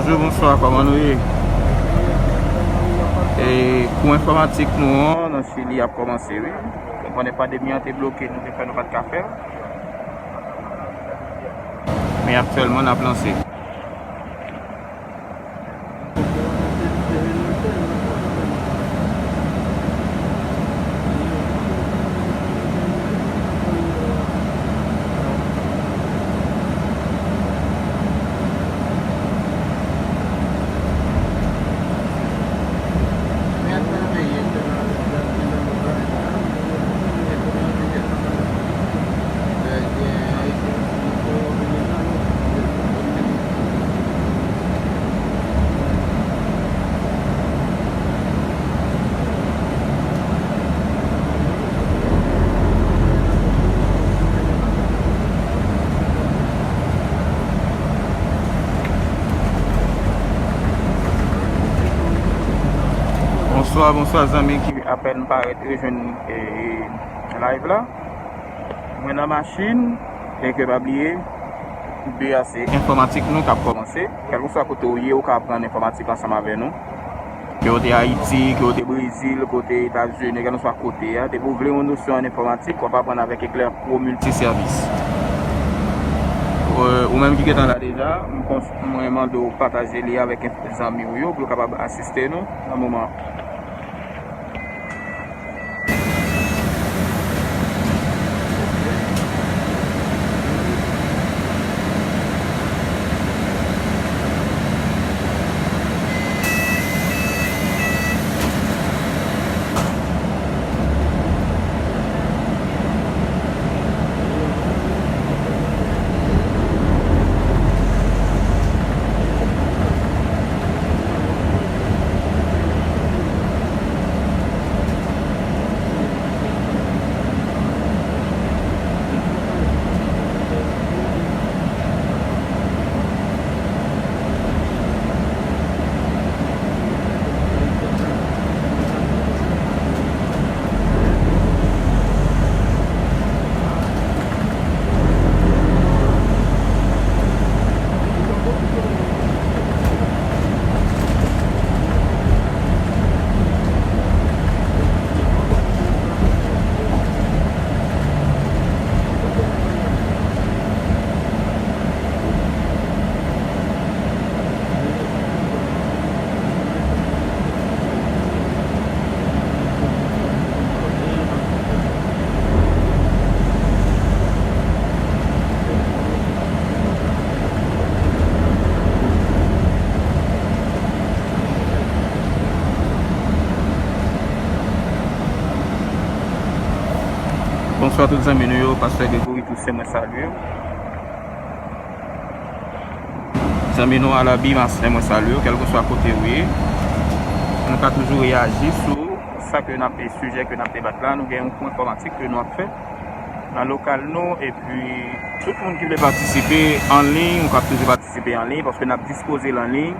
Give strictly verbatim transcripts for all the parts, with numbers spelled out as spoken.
Bonjou, bonswa, kòman nou ye? E, kou enfòmatik nou an nan Chili ap kòmanse, wi. Ou konnen pandemi an te bloke nou, te fè nou pa t ka fè l. Men aktyèlman, n ap lanse. Bonswa, bonswa zanmi ki apèn parèt rejwenn, e, live la. Mwen nan machin, enke pa bliye, de a se enfòmatik nou k ap kòmanse. Kèlkeswa kote w ye, ou ka aprann enfòmatik ansanm avè nou. Ke w te Ayiti, ke w te Brezil, ke w te Etazini, kèlkeswa kote a, depi w vle yon nosyon an enfòmatik, w ap aprann avèk Eclair Pro Multiservice. Euh, ou menm ki gentan la deja, m kons-, mwen mande w pataje li avèk zanmi w yo pou yo kapab asiste nou nan moman an. Bonswa tout zanmi nou yo, Pastè Gregory Toussaint, mwen salye w. Zanmi nou Alabi Masten, mwen salye w, kèlkeswa kote w ye. Nou ka toujou reyaji sou sa ke n ap, sijè ke n ap debat la. Nou gen yon kou enfòmatik ke nou ap fè nan lokal nou, epi tout moun ki vle patisipe an liy, ou ka toujou patisipe an liy, paske n ap dispoze l an liy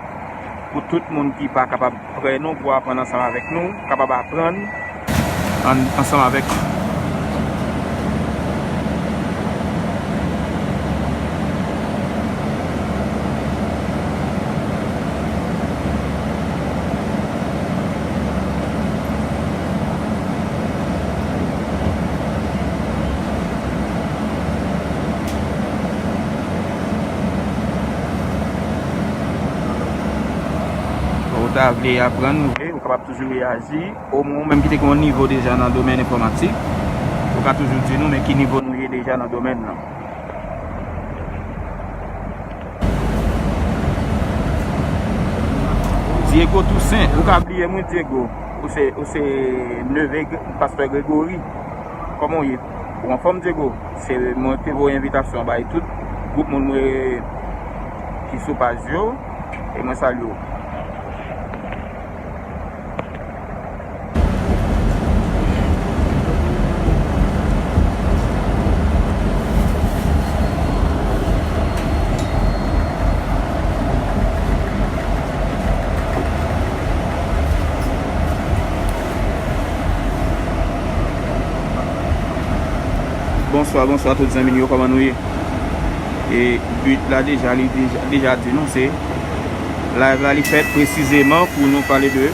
pou tout moun ki pa kapab prè nou pou aprann ansanm avèk nou, kapab aprann an-, ansanm avèk nou. Ou ta vle aprann, ou vle, ou kapab toujou reyaji. Omwen ou menm ki te gen yon nivo deja nan domèn enfòmatik, ou ka toujou di nou men ki nivo nou ye deja nan domèn nan. Diego Toussaint, ou ka bliye m wi, Diego. Ou se, ou se neve Gre-, pastè Gregory. Kòman w ye? Ou anfòm, Diego? Se mwen te voye envitasyon bay tout gwoup moun mwen ki sou paj yo, e mwen salye w. Bonswa, bonswa tout zanmi n yo, kòman nou ye? E but la deja, li deja, deja di nou, se Live la, li fèt presizeman pou nou pale de,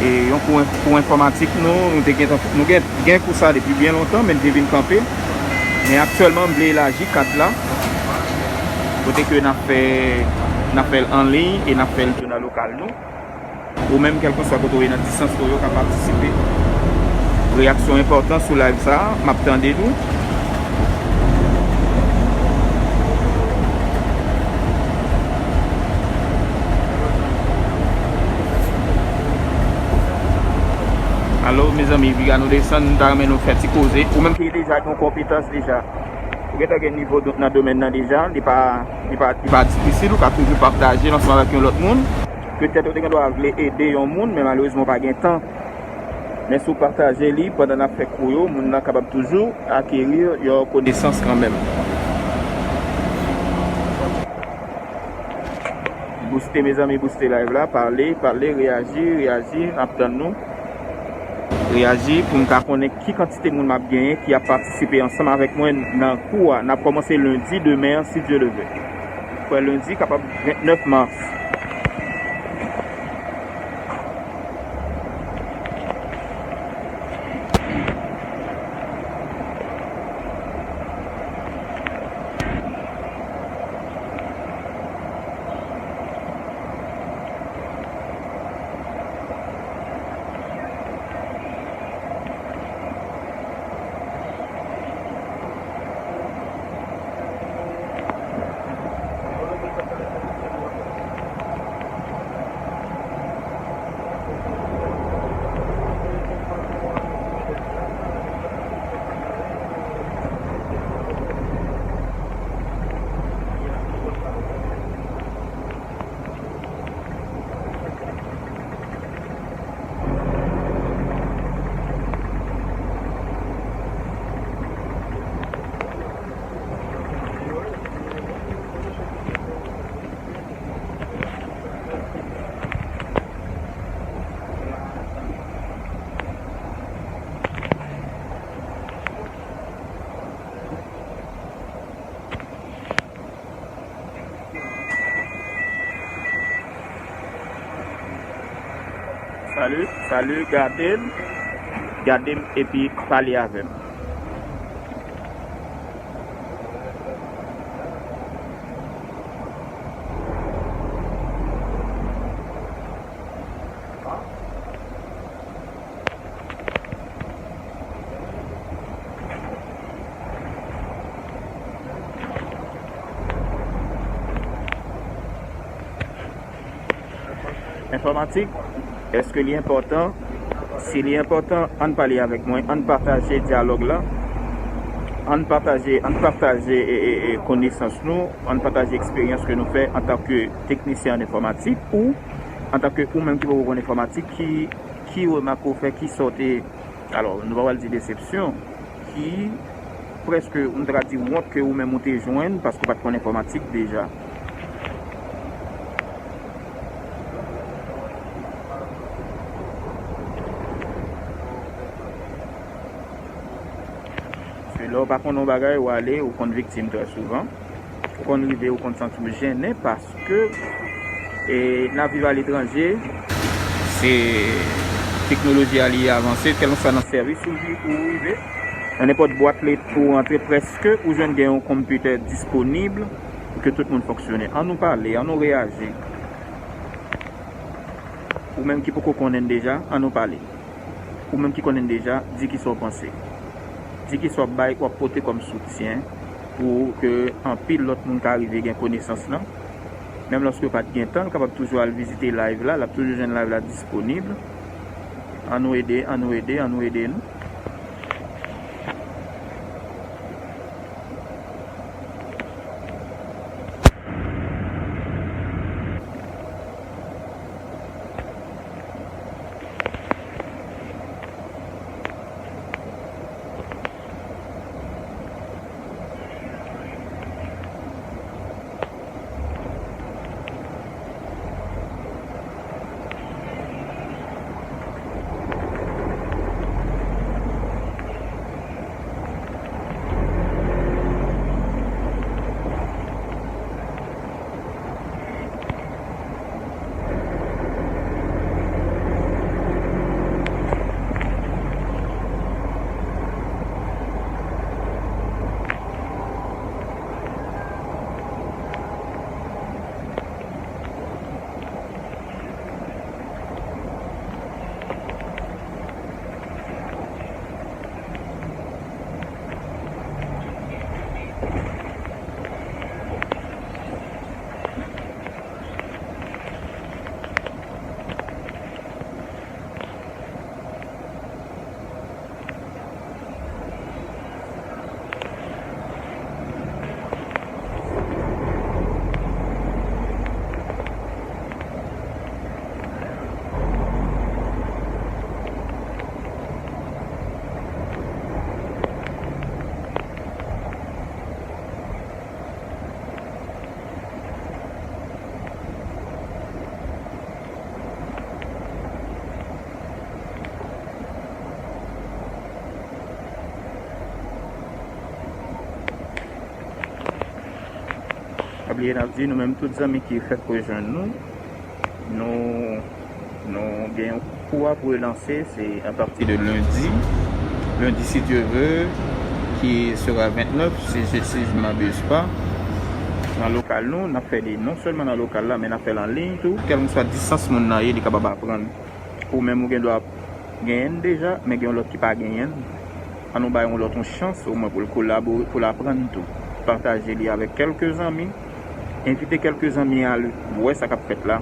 e, yon kou, kou enfòmatik nou, nou te gen, nou gen, gen kou sa depi byen lontan, men li te vin kanpe. Men aktyèlman, m vle elaji kad la, kote ke n ap fè, n ap fè l an liy e n ap fè l tou nan lokal nou. Ou menm, kèlkanswa kote w ye nan distans ou ye, w ka patisipe. Reyaksyon enpòtan sou live sa a, m ap tande nou. Alo, mezanmi, piga nou desann, m ta renmen nou fè ti koze. Ou menm ki deja gen yon konpetans deja, ou gentan gen nivo do-, nan domèn nan deja, li pa, li pa, li pa difisil, ou ka toujou pataje l ansanm avèk yon lòt moun. Petèt ou te gen dwa vle ede yon moun, men malerezman w pa gen tan. Men si w pataje li pandan n ap fè kou yo, moun nan kapab toujou akeri yon konesans kanmenm. Booste, mezanmi, booste live la, pale, pale, reyaji, reyaji, n ap tann nou. Reyaji pou m ka konnen ki kantite moun m ap genyen ki ap patisipe ansanm avèk mwen nan kou a. N ap kòmanse lendi demen an, si Dye le vle. Kwè lendi kapab vennèf mas. Salut, salut, gade m, gade m epi pale avè m. Enfòmatik, èske li enpòtan? Si li enpòtan, ann pale avèk mwen, ann pataje dyalòg la, ann pataje, ann pataje, e, e, e, konesans nou, ann pataje eksperyans ke nou fè antanke teknisyen an enfòmatik ou antanke ou menm ki poko konn enfòmatik, ki, ki remak ou fè, ki sa w te, alò, nou pa pral di desepsyon, ki prèske, m ta ka di, wont ke ou menm ou te jwenn paske w pa t konn enfòmatik deja. Paske lè w pa konn yon bagay, w ale, ou konn viktim trè souvan. Ou konn rive, ou konn santi w jennen paske, e, n ap viv aletranje, se teknoloji a li avanse, kèlkanswa nan sèvis ou vi-, ou rive, nan nenpòt bwat leta ou rantre, prèske ou jwenn gen yon konpitè disponib pou ke tout moun fonksyone. Ann nou pale, ann nou reyaji. Ou menm ki poko konnen deja, ann nou pale. Ou menm ki konnen deja, di kisa w panse. Di kisa w ap bay, w ap pote kòm soutyen pou ke anpil lòt moun ka rive gen konesans lan. Menm lòske yo pa t gen tan, l kapab toujou al vizite live la, l ap toujou jwenn live la disponib. Ann nou ede, ann nou ede, ann nou ede nou. Pa bliye n ap di nou menm tout zanmi ki fèk rejwenn nou, nou, nou gen yon kou a pou relanse, se apati de lendi. Lendi, si Dye vle, ki sera vennèf, si, si, si je m'abuse pas. Nan lokal nou, n ap fè li non sèlman nan lokal la, men n ap fè l an liy tou. Kèlkeswa distans moun nan ye, li kapab aprann. Ou menm ou gen dwa genyen l deja, men gen yon lòt ki pa genyen l. An nou bay yon lòt yon chans, omwen pou l kolabore, pou l aprann tou. Pataje li avèk kèlke zanmi, envite kèlke zanmi al wè sa k ap fèt la,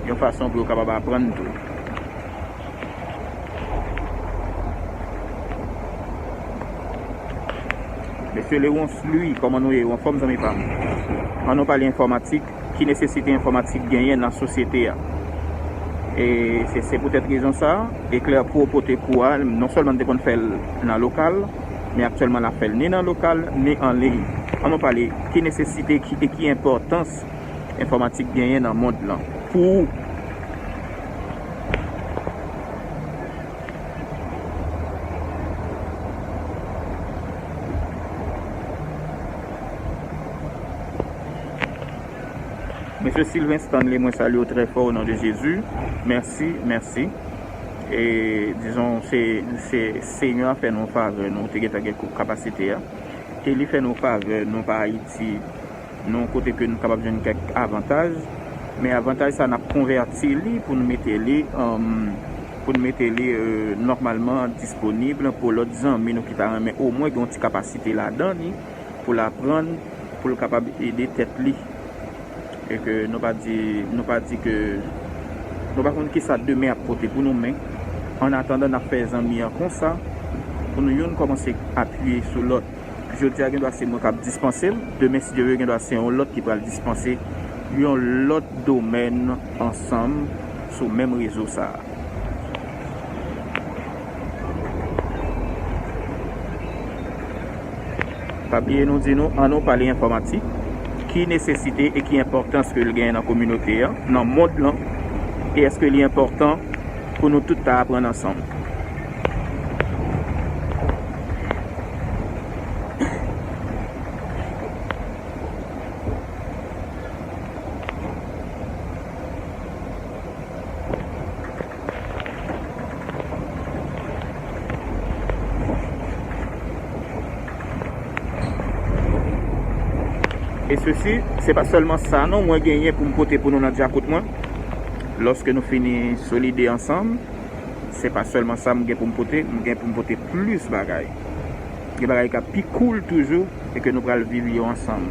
yon fason pou yo kapab aprann tou. Mesye Lewons Louis, kòman nou ye? Ou anfòm, zanmi pa m? An nou pale enfòmatik. Ki nesesite enfòmatik genyen nan sosyete a? E se, se poutèt rezon sa a, Eclair Pro pote kou a, non sèlman n te konn fè l nan lokal, men aktyèlman n ap fè l ni nan lokal, ni an liy. An nou pale, ki nesesite ki, e ki enpòtans enfòmatik genyen nan mond lan pou ou? Mesye Sylvain Stanley, mwen salye w trè fò o non de Jezi. Mèsi, mèsi. E, dizon, se, se Senyè a fè nou favè, nou te gentan gen kou kapasite a. E li fè nou favè, nou pa Ayiti, nou kote ke nou kapab jwenn kèk avantaj. Men avantaj sa, n ap konvèti li pou nou mete li, um, pou nou mete li, euh, nòmalman disponib pou lòt zanmi nou ki ta renmen omwen gen yon ti kapasite ladan li, pou l aprann, pou l kapab ede tèt li. E ke nou pa di, nou pa di ke, nou pa konn kisa demen ap pote pou nou, men annatandan, n ap fè zanmi an konsa, pou nou youn kòmanse apiye sou lòt. Jodi a, gen dwa se mwen k ap dispanse l, demen, si Dye vle, gen dwa se yon lòt ki pral dispanse yon lòt domèn ansanm sou menm rezo sa a. Pa bliye nou di nou, an nou pale enfòmatik, ki nesesite e ki enpòtans ke l genyen nan kominote a, nan mond lan, e èske li enpòtan pou nou tout ta aprann ansanm? E sesi, se pa sèlman sa non mwen genyen pou m pote pou nou nan djakout mwen. Lòske nou fini solide ansanm, se pa sèlman sa m gen pou m pote, m gen pou m pote plis bagay. Gen bagay k ap pi cool toujou e ke nou pral viv yo ansanm.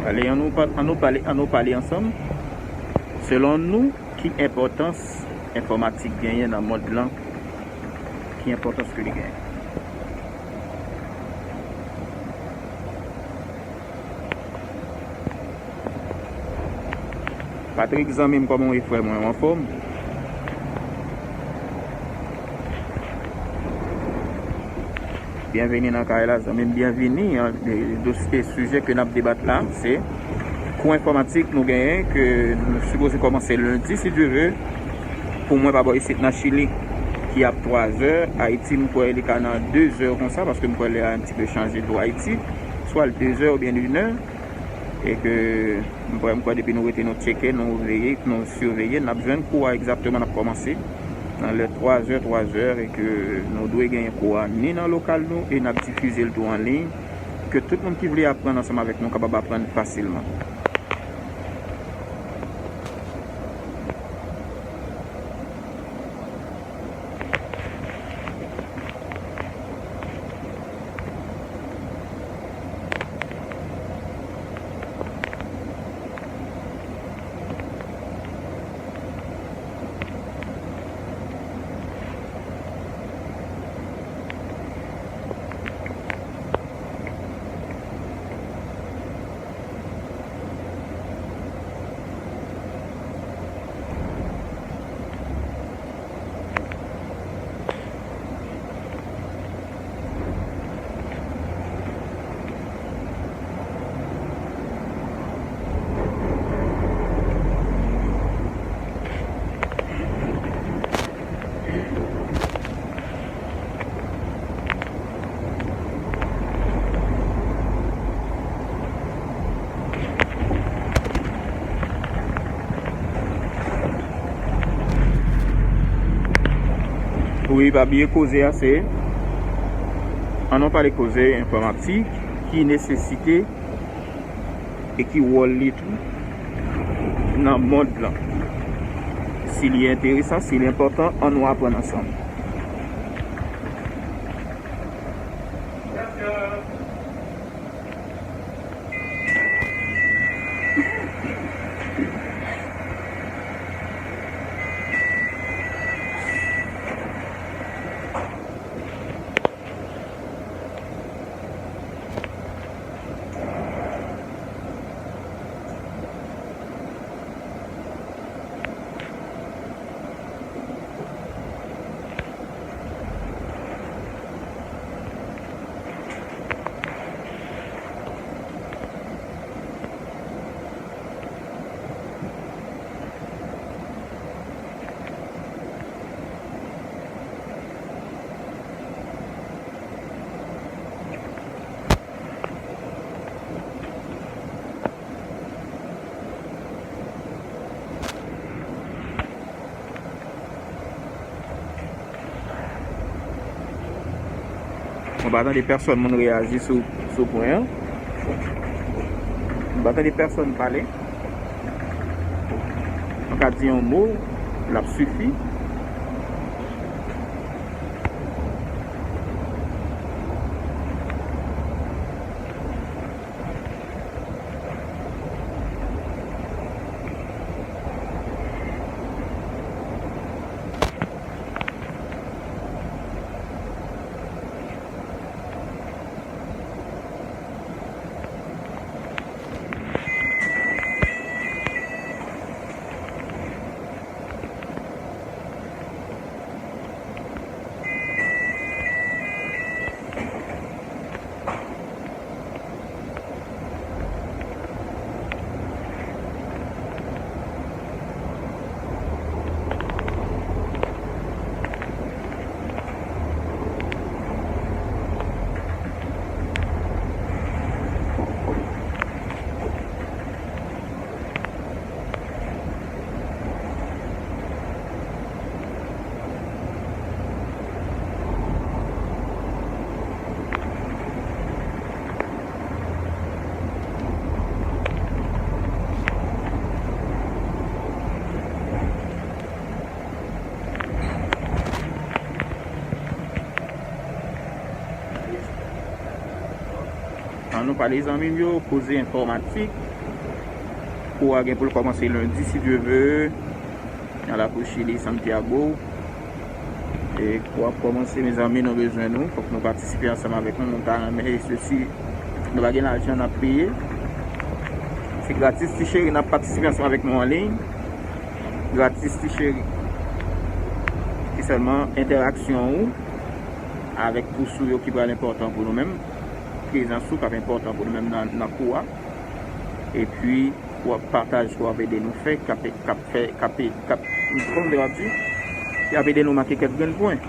Ale, an nou pa-, an nou pale, an nou pale ansanm. Selon nou, ki enpòtans enfòmatik genyen nan mond lan? Ki enpòtans ke li genyen? Patrick, zanmi m, kòman w ye, frè mwen? Ou anfòm? Byenveni nan kay la, zanmi m, byenveni. An, e, dosye, sijè ke n ap debat la, se kou enfòmatik nou genyen, ke nou sipoze kòmanse lendi, si Dye vle, pou mwen pa bò isit nan Chili, ki ap twazè, Ayiti, m kwè li ka nan dezè konsa, paske m kwè lè a yon ti pe chanje tou Ayiti, swa l dezè oubyen inè. E ke m kwè, m kwè depi nou rete, nou tcheke, nou veye, nou siveye, n ap jwenn kou a egzakteman n ap kòmanse nan lè twa zè, twa zè, e ke nou dwe genyen kou a ni nan lokal nou e n ap difize l tou an liy, ke tout moun ki vle aprann ansanm avèk nou kapab aprann fasilman. Wi, pa bliye koze a se, ann nou pale koze enfòmatik, ki nesesite e ki wòl li tou nan mond lan. Si li enteresan, si li enpòtan, ann nou aprann ansanm. Mwen pa tande pèsonn moun reyaji sou, sou pwen an. Mwen pa tande pèsonn pale. Mwen ka di yon mo, l ap sifi. An nou pale zanmi m yo, koze enfòmatik. Kou a gen pou l kòmanse lendi, si Dye ve, nan lakou Chili, Santiago. E kou ap kòmanse, mezanmi, nou bezwen nou. Fòk nou patisipe ansanm avèk nou. Nou ta renmen, e sesi, nou pa gen lajan n ap peye. Se gratis, ti cheri, n ap patisipe ansanm avèk nou an liy. Gratis, ti cheri. Se sèlman entèraksyon ou avèk pous ou yo ki pral enpòtan pou nou menm. Prezans ou k ap enpòtan pou nou menm nan, nan kou a. Epi, w ap pataj, w ap ede nou fè, k ap, k ap fè, k ap, k ap, kòman w ap di, y ap ede nou make kèk grenn pwen.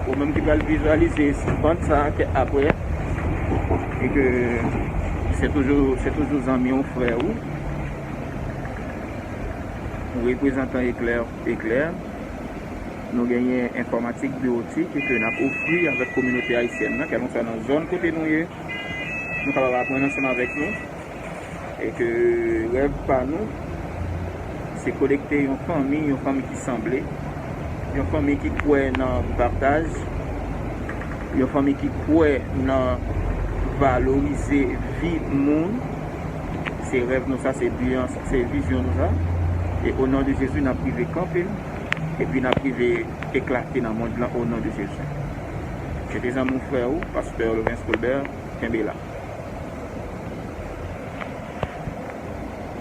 Ou menm ki pral vizyalize band sa a ke apre, e ke se toujou, se toujou zanmi w, frè ou, ou reprezantan Eklè, Eklè. Nou genyen enfòmatik biwotik ke n ap ofri avèk kominote ayisyèn nan, kèlkanswa nan zòn kote nou ye, nou kapab aprann ansanm avèk nou. E ke rèv pa nou, se kolekte yon fanmi, yon fanmi ki sanble, yon fanmi ki kwè nan pataj, yon fanmi ki kwè nan valorize vi moun. Se rèv nou sa, se bi an sa, se vizyon nou sa. E o non de Jezi, n ap rive kanpe, epi n ap rive eklate nan mond lan o non de Jezi. Se te zanmi w, frè ou, pastè Lovens Colbert, kenbe la.